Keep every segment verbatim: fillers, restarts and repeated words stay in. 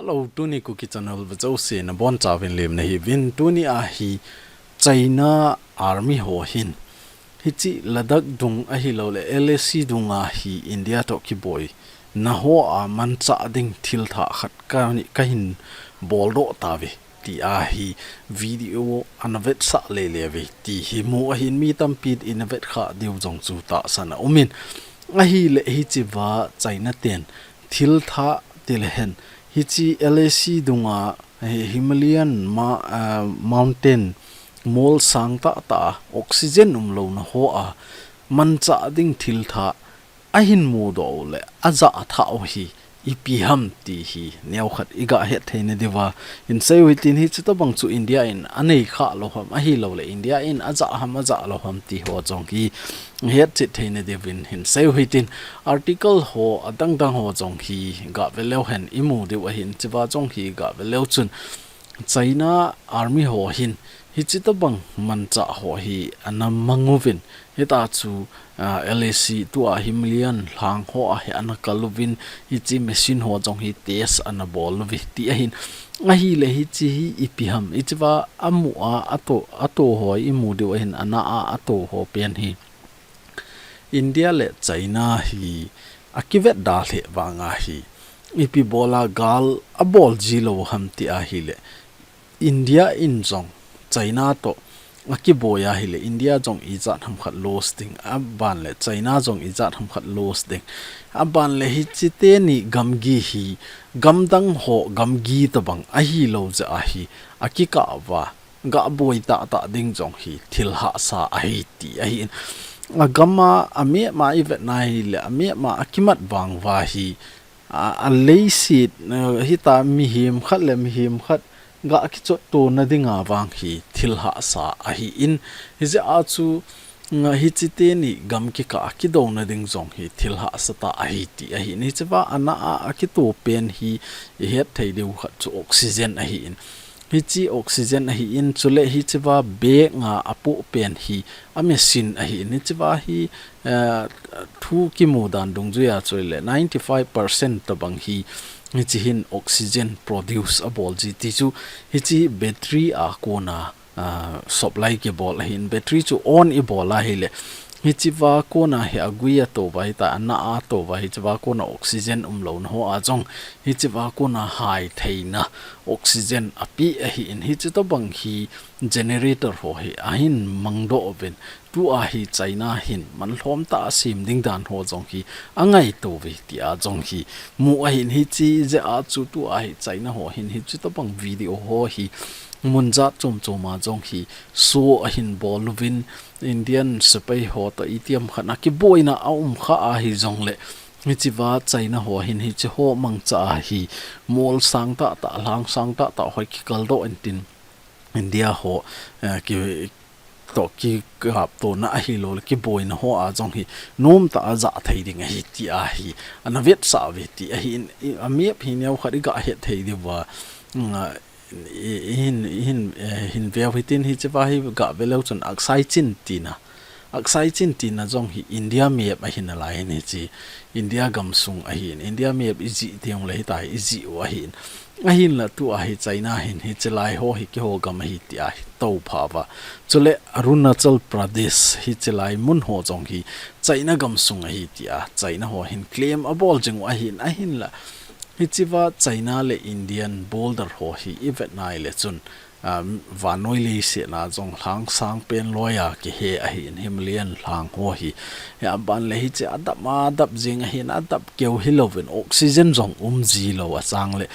Hello, tuni Kuki Channel vejouse nabonchauvin lemna hiuvin. Tuni ahi China Army ho hin hiche Ladakh dung ahilouleh L A C dunga hi India toh kiboina hoa manchah ding thilthah khat ka, kahin boldoh tauve, tia hi video ana vetsah lele uve, ti hi mu ahin, mi tampi in ana vetkhah diu jong chu tahsan aumin. Ahileh hichea China ten thilthah tilehen hiche L A C dunga, eh, Himalayan ma-, ah, mountain mol sang tahtah a oxygen umlouna hoa manchah ding thilthah ahin mudoh uleh ajah thah u hi ipi ham ti hi neokhat iga hetthei nadiuva hinsei u hitin. Hiche tobang chu India in anei khalou ham ahilouleh India in ajah ham ajah lou ham ti ho jong hi hetchet thei nadiuvin hinsei u hitin. Article ho adangdang ho jong hi gave leuhen imu diu ahin, hichea jong hi gave leu chun China Army ho hin hiche tobang manchah ho hi ana manguvin, hita chu, ah, L A C tua Himalayan lhang hoa hi ana kaluvin, hiche machine ho jong hi test ana boluve ti ahin. Ahileh hiche hi ipi ham, hichea amu a, ato, ato ho imu diu ahin, ana a, ato ho pen hi India le China hi akivetda lheh vanga hi ipi bola gal abol jilou ham ti ahileh, India in jong China toh akiboi ahileh, India jong ijat hamkhat loss ding, aban le China jong ijat hamkhat loss ding, aban le hiche teni gamgi hi gamdang ho gamgi tobang ahilou jeh a hi akikah uva gaboi tahtah ding jong hi thil hahsa ahi ti ahin. Agam a, amap a ivet na hileh, amap a akimat vang uva hi, a, aleiset, eh, hita mihem khat le mihem khat ga kichotto nadinga vang hi thil hahsa ahin. Hijeh a chu, nga hiche teni gam kikah a kidouna ding jong hi thil hahsa tah ahi ti ahin. Hichea ana a, akito pen hi ihetthei diu khat chu oxygen ahin. Hiche oxygen ahin, chuleh hichea bag a apoh pen hi a machine ahin. Hichea hi, eh, thu kimu dan dungjuia chuleh ninety five percent tobang hi hiche hin oxygen produce abol ji ti chu, hiche battery a kona, ah, supply kibol ahin. Battery chu on ibol ahileh, hichea kona hi agui ato uva hita, ana a ato uva, hichea kona oxygen umlouna hoa jong hichea kona hai theina oxygen ape ahin. Hiche tobang hi generator ho hi ahin mangdoh uvin, tua hi China hin manlhom tah a sem ding dan ho jong hi angaito uve tia jong hi mu ahin. Hiche jeh a chu tua hi China ho hin hiche tobang video ho hi mun jat chom chom a jong hi show ahin boluvin, Indian sepai ho toh itiham khat a kiboina aum kha ahijongleh, hichea China ho hin hiche ho mangcha a hi mol sang tahtah, lhang sang tahtah ho kikaldoh intin, India ho, eh, ki, toh kikaptona ahilouleh kiboina hoa jong hi nomtah a jah thei ding ahi tia hi ana vetsah uve ti ahin. I, amap hi neokhat iga hetthei diuva, mm, a, i, ihin, ihin, eh, hin veu hitin, hichea hi gave leu chun Aksai Chin tina, Aksai Chin tina jong hi India map ahi nalai hin, hiche India gamsung ahin. India map ijih teng uleh hita hi ijih u ahin. Ahinla tua hi China hin hiche lai ho hi keiho gam ahi tia hi tou phah uva. Chuleh Arunachal Pradesh hiche lai mun ho jong hi China gamsung ahi tia China ho hin claim abol jing u ahin. Ahinla hichea China le Indian border ho hi ivet nai leh chun, ah, vannoi leiset a jong lhang sang pen loiya kihe ahin, Himalayan lhang ho hi. Aban le hiche adap a adap jing ahin, adap keu hilouvin oxygen jong um jilou a chang leh,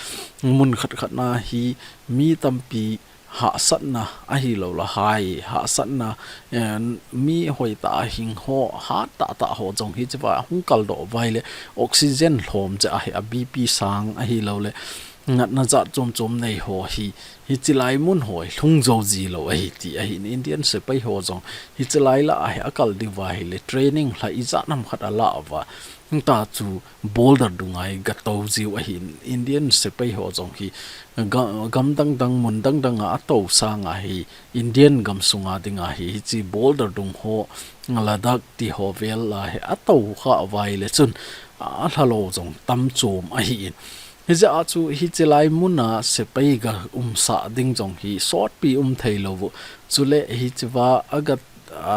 mun khat khat na hi mi tampi hahsatna ahilouleh hai, hahsatna, eh, mi hoitah a hing ho, hat tahtah ho jong hichea hung kaldoh uva ahileh oxygen lhom jeh a hi a B P sang ahilouleh natna jat chom chom nei ho hi, hiche lai mun ho hi lhung jou jilou ahi ti ahin. Indian sepai ho jong hiche lai lah a hi akal diuva ahileh training lha ijat ham khat alah uva, hita chu border dunga hi gatou jiu ahin. Indian sepai ho jong hi ga-, gam dangdang, mun dangdang a atou sanga hi Indian gamsunga dinga hi hiche border dung ho, Ladakh ti ho vel a hi atou kha uva ahileh chun alhalou jong tam chom ahin. Hijeh a chu hiche lai muna sepai ga umsah ding jong hi sotpi um thei lou u. Chule hichea aga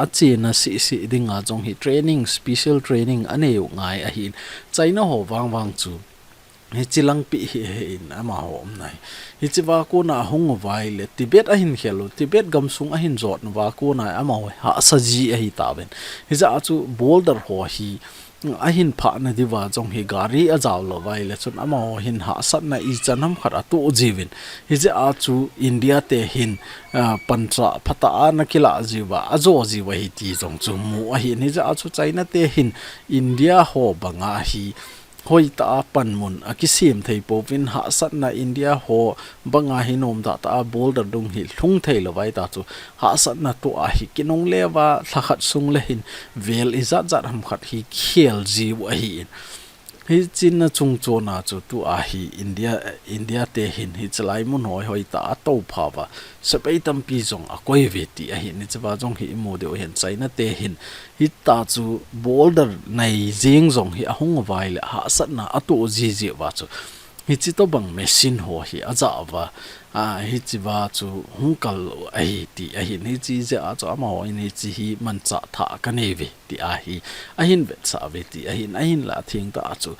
achena sisi dinga jong hi training, special training anei u ngai ahin. China ho vangvang chu hiche langpi hi, hi in amaho umna hi. Hichea kona hung uva ahile Tibet ahin khel u, Tibet gamsung ahin jot uva kona amaho hahsa ji ahi tauvin. Hijeh a chu border ho hi ahin phah nadiuva jong hi gari ajao lou uva ahile chun amaho hin hahsatna ichan ham khat atoh jiuvin. Hijeh a chu India te hin, ah, pancha phatah a ana kilah jiuva, ajo jiu ahi ti jong chu mu ahin. Hijeh a chu China te hin India ho banga hi hoitah a panmun akisem thei pouvin, hahsatna India ho banga hi nomtah tah a border dung hi lhung thei lou uva ahitah chu hahsatna tua hi kinungle uva lhakhat sung le hin vel ijat jat ham khat hi khel jiu ahin. Hichena chungchona chu tua hi India, India te hin hiche lai mun hoi hoitah a atoupha uva sepai tampi jong akoi uve ti ahin. Hichea jong hi imu diu ahin China te hin hitah chu border nei jeng jong hi ahung uva ahile hahsatna atoh jiji uva chu hiche tobang machine ho hi aja uva, a, hichea chu hung kal u ahi ti ahin. Hiche jeh a chu amaho in hiche hi manchah thah kanei uve ti ahi, ahin vetsah uve ti ahin. Ahinla athengtah a chu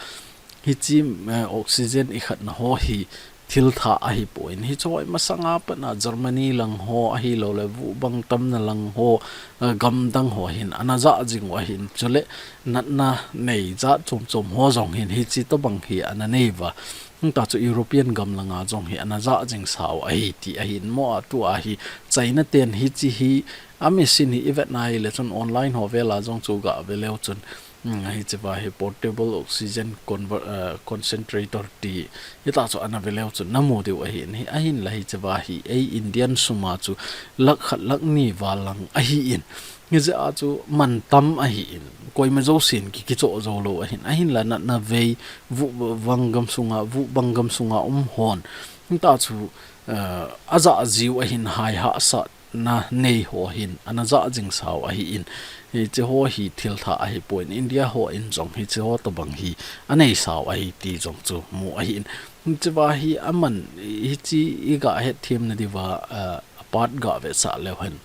hiche, eh, oxygen ikhatna ho hi thil thah ahipon, hiche ho hi masanga pat a Germany lang ho ahilou le vuhbang tamna lang ho, eh, gamdang ho hin ana ja jing u ahin. Chule natna nei jat chom chom ho jong hin hiche tobang hi ana nei uva. Hung ta chu European gam langa jong hi ana ja jing sau ahi ti ahin. Mo a tua hi China ten hiche hi a machine hi ivet nai le chun online ho vela jong chu gave leu chun, um, hichea hi portable oxygen conver-, uh, concentrator ti hitah chu ana ve leu chun namu diu ahin. Hi ahinla hichea hi ei Indian suma chu lakh khat lakh ni val lang ahin. Hijeh a chu mantam ahin. Koima jousen ki, kichoh jou lou ahin. Ahinla natna vei vuhbang gamsunga, vuhbang gamsunga um hon hitah chu, uh, aja jiu ahin, hai hahsatna nei ho hin ana ja jing sau ahin. Hiche ho hi thil thah ahipon India ho in jong hiche ho tobang hi anei sau ahi ti jong chu mu ahin. Hichea hi aman hiche iga hetthem nadiuva, uh, apat gavetsah leu hen.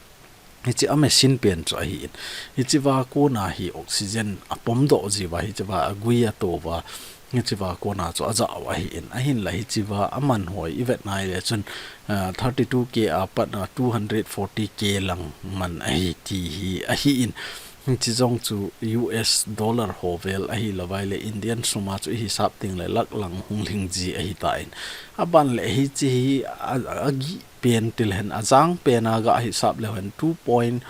Hiche a machine pen chu ahin. Hichea kona hi oxygen apom doh jiuva, hichea agui ato uva, hichea kona chu aja u ahin. Ahinla hichea aman hoi ivet nai le chun, ah, thirty-two K a pat a two hundred forty K lang man ahi ti hi ahin. Hiche jong chu U S dollar ho vel ahilou vai le Indian suma chu ihisap ding le lakh lang hung lhing ji ahitan. Aban le hiche hi a, a, agi pen til hen, ajang pen a ga hisap leu hen two point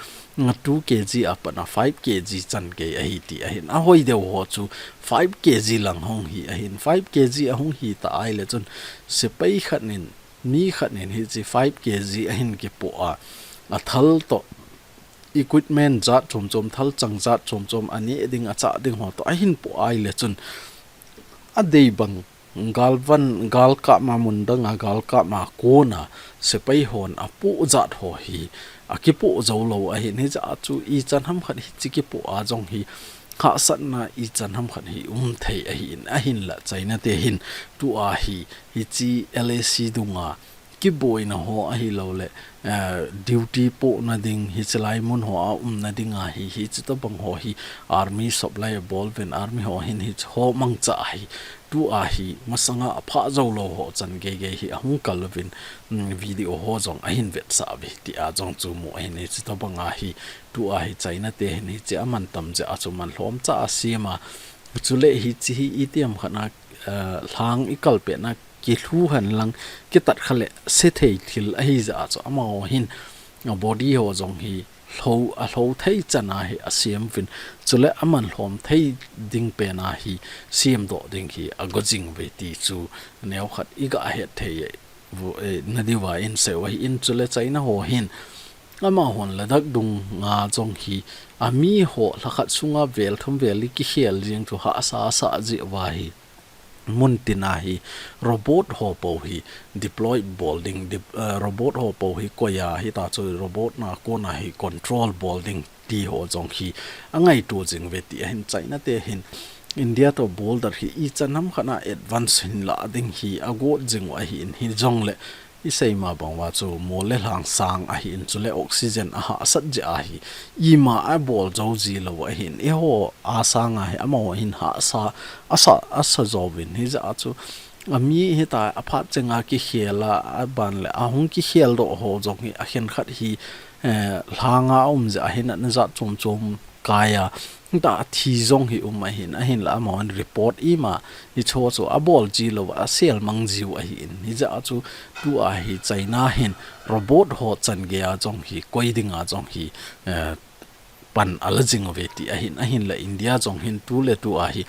two K G a pat a five K G chan kei ahi ti ahin. Ahoi deu ho chu five K G lang hung hi ahin. Five K G ahung hi ta ahile chun sepai khat nin, mi khat nin hiche five K G ahin kipoh a, athal toh equipment jat chom chom, thal chang jat chom chom, aneh ding, achah ding ho toh ahin poh ahile chun adei bang galvan, galkap ma mun dang a, galkap ma kona sepai hon apoh jat ho hi akipoh jou lou ahin. Hijeh a chu ichan ham khat hiche kipoh a jong hi hahsatna ichan ham khat hi um thei ahin. Ahinla China te hin tua hi hiche L A C dunga kiboina ho ahilou le, eh, duty pohna ding, hiche lai mun ho a umna dinga hi, hiche tobang ho hi army supply abol uvin, army ho hin hiche ho mangcha hi tua hi masanga aphah jou lou ho chan gei gei hi ahung kal uvin, um, video ho jong ahin vetsah uve tia jong chu mu ahin. Hiche tobang a hi tua hi China te hin hiche aman tam jeh a chu man lhomcha a sem a, chule hiche hi itiham khat a, eh, lhang ikal pet na kilhu hen lang, kitat kha le se thei thil ahi jeh a chu amaho hin, a, body ho jong hi lho, alho thei chan a hi asem uvin, chule aman lhom thei ding pen a hi semdoh ding hi ago jing uve ti chu neokhat iga het thei u, eh, nadiuva insei u ahin. Chule China ho hin amahon Ladakh dunga jong hi ami ho lhakhat sunga vel thum vel li kikhel jeng chu hahsa sa jeh uva hi mun tin a hi robot ho pou hi deploy bol ding, dep-, eh, robot ho pou hi koi a, hita chu robot na kona hi control bol ding ti ho jong hi angaito jing uve ti ahin. China te hin India toh border hi ichan ham khat a advance hin la ding hi agot jing u ahin, hijongle isei ma bang uva chu mol le lhang sang ahin, chule oxygen ahahsat jeh ahi, ima abol jou ji lou ahin, eiho a sanga hi amaho hin hahsa asa, asa jouvin, hijeh a chu ami hita aphat chenga kikhel a, aban le ahung kikhel doh ho jong hi akhenkhat hi, eh, lhanga um jeh ahin, ana jat chom chom kai a, hita athi jong hi um ahin, ahinla amahon report ima hiche ho chu abol ji lou, asel mang jiu ahin, hijeh a chu tua hi China hin robot ho chan gei a jong hi koi dinga jong hi, eh, pan ala jing uve ti ahin, ahinla India jong hin tuletu a hi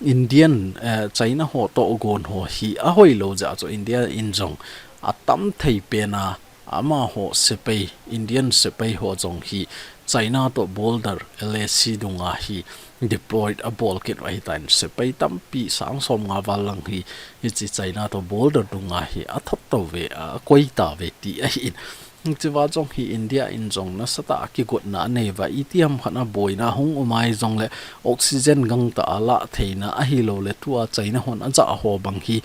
Indian, eh, China ho tohgon ho hi ahoi lou jeh a chu India in jong atam thei pen a amaho sepai, Indian sepai ho jong hi China toh border L A C dunga hi deployed abol kit u ahitan, sepai tampi sang som nga val lang hi hiche China toh border dunga hi athot tauve, akoi tauve ti ahin. Hichea jong hi India in jong nasatah a kigotna anei uva, itiham khat a boina hung um a hijongle oxygen gangtah a la theina ahilouleh tua China hon ajah ho bang hi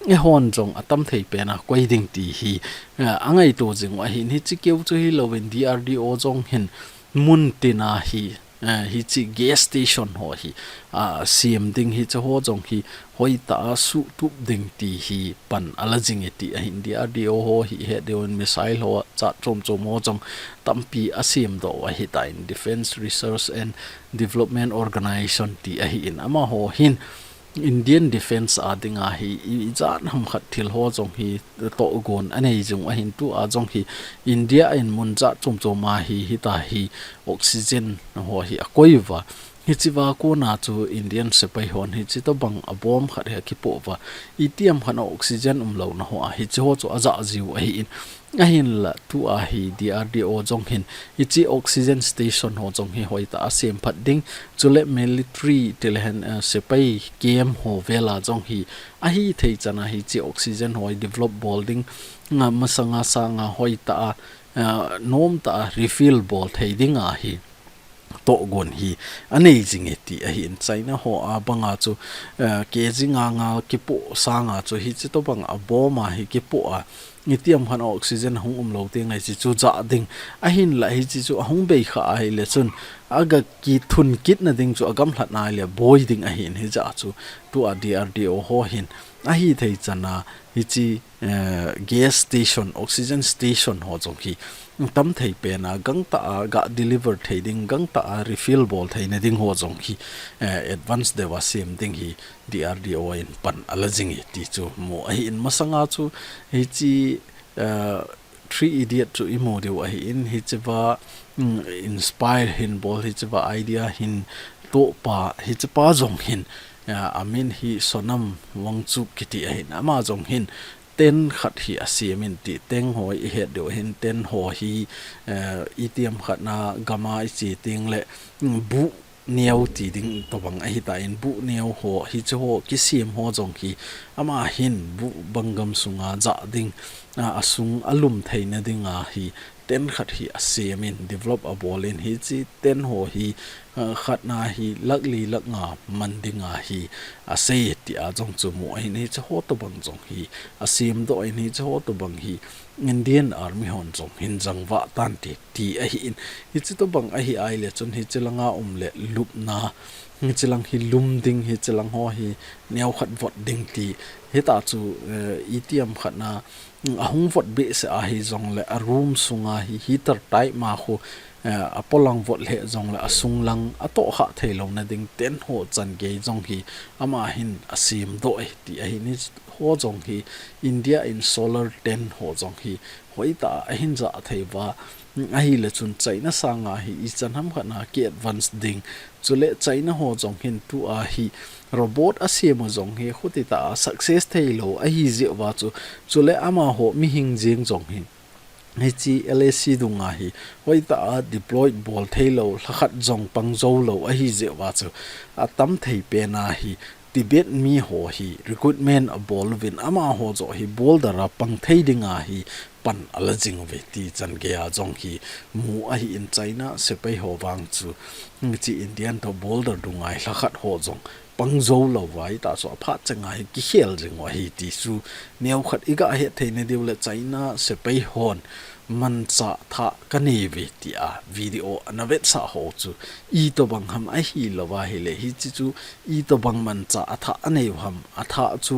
eihon jong atam thei pen a koi ding ti hi, eh, angaito jing u ahin, hiche keu chu hilouvin D R D O jong hin mun tin a hi, eh, hiche gas station ho hi, ah, sem ding, hiche ho jong hi hoitah a suhtup ding ti hi pan ala jing e ti ahin, D R D O ho hi het diuvin missile ho jat chom chom ho jong tampi asem doh u ahitan, Defence Research and Development Organisation ti ahin, amaho hin Indian Defence a dinga hi i, ijat ham khat thil ho jong hi tohgon anei jing u ahin, tua jong hi India in mun jat chom chom a hi, hita hi oxygen ho hi akoi uva. Hichea kona chu Indian sepai hon hiche tobang a bomb khat hi akipoh uva, itiham khat a oxygen umlouna ho a hiche ho chu ajah jiu ahin, ahinla tua hi D R D O jong hin hiche oxygen station ho jong hi hoitah a sem phat ding, chule military tile hen, eh, sepai camp ho vel a jong hi ahithei chan a hiche oxygen ho hi develop bol ding, nga masanga sanga hoitah a, eh, nomtah a refill bol thei dinga hi tohgon hi anei jing e ti ahin, China ho a banga chu, eh, K G nga nga kipoh sanga chu hiche tobang a bomb a hi kipoh a, itiham khat a oxygen hung umlou teng le hiche chu jah ding, ahinla hiche chu ahung bei kha ahile chun aga kithun kitna ding chu agamlhat na ahile boi ding ahin, hijeh a chu tua D R D O ho hin ahithei chan a hiche, eh, gas station, oxygen station ho jong hi tam thei pen a gangtah a ga deliver thei ding, gangtah a refill bol theina ding ho jong hi, eh, advance deuva sem ding hi D R D O in pan ala jing e ti chu mu ahin, masanga chu hiche, eh, Three Idiot chu imu diu ahin, hichea, mm, inspire hin bol, hichea idea hin tohpa, hichepa jong hin, eh, amin hi Sonam Wangchuk kiti ahin, ama jong hin tent khat hi asem in ti, tent ho ihet diu ahin, tent ho hi, eh, itiham khat a gam a iche teng le, mm, buh neo ti ding tobang ahitan, buh neo ho hiche ho kisem ho jong hi ama hin buh bang gam sunga jah ding, a, asung alum theina dinga hi tent khat hi asem in, develop abol in, hiche tent ho hi, a, khat na hi lakh li lakh nga man dinga hi asei tia jong chu mu ahin, hiche ho tobang jong hi asem doh in, hiche ho tobang hi Indian Army hon jong hin jangvah tante ti ahin, hiche tobang ahi ahile chun hiche langa um le lupna, hiche lang hi lum ding, hiche lang ho hi neo khat vot ding ti, hita chu, eh, itiham khat a, mm, ahung vot behseh ahi jongle a room sunga hi heater type ma khu, eh, apolang vot lheh jongle asung lang atoh khah thei louna ding tent ho chan gei jong hi ama hin asem doh e ti ahin, hiche ho jong hi India in solar tent ho jong hi hoitah a ahin jah thei uva, ahile chun China sanga hi ichan ham khat a ki advance ding, chule China ho jong hin tua hi robot asem u jong hi khutitah a success thei lou ahi jeh uva chu, chule amaho mihing jeng jong hi hiche L A C dunga hi hoitah a deploy bol thei lou, lhakhat jong pang jou lou ahi jeh uva chu atam thei pen a hi Tibet mi ho hi recruitment abol uvin, amaho joh hi border a pang thei dinga hi pan ala jing uve ti chan geiya jong hi mu ahin China sepai ho vang chu, hiche Indian to border dunga hi lhakhat ho jong pang jou lou uva hita chu aphat changa hi kikhel jing u ahi ti chu neokhat iga het theina diu le China sepai hon manchah thah kanei uve tia video ana vetsah ho chu itobang ham ahilouva ahile hiche chu itobang manchah athah anei u ham, athah chu,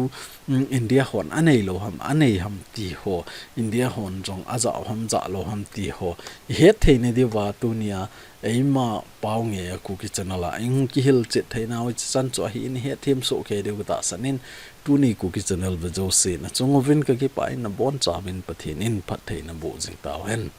um, India hon anei lou ham, anei ham ti ho, India hon jong ajah u ham, jah lou ham ti ho ihet theina diuva tunia eima Pau Ngeiya Kuki Channel a ihung kihilchet theinau hiche chan chu ahin ihet them soh kei diu katahsan in, tuni Kuki Channel ve jousen achung uvin kakipah in, nabonchauvin Pathen in phattheina boh jing tauhen.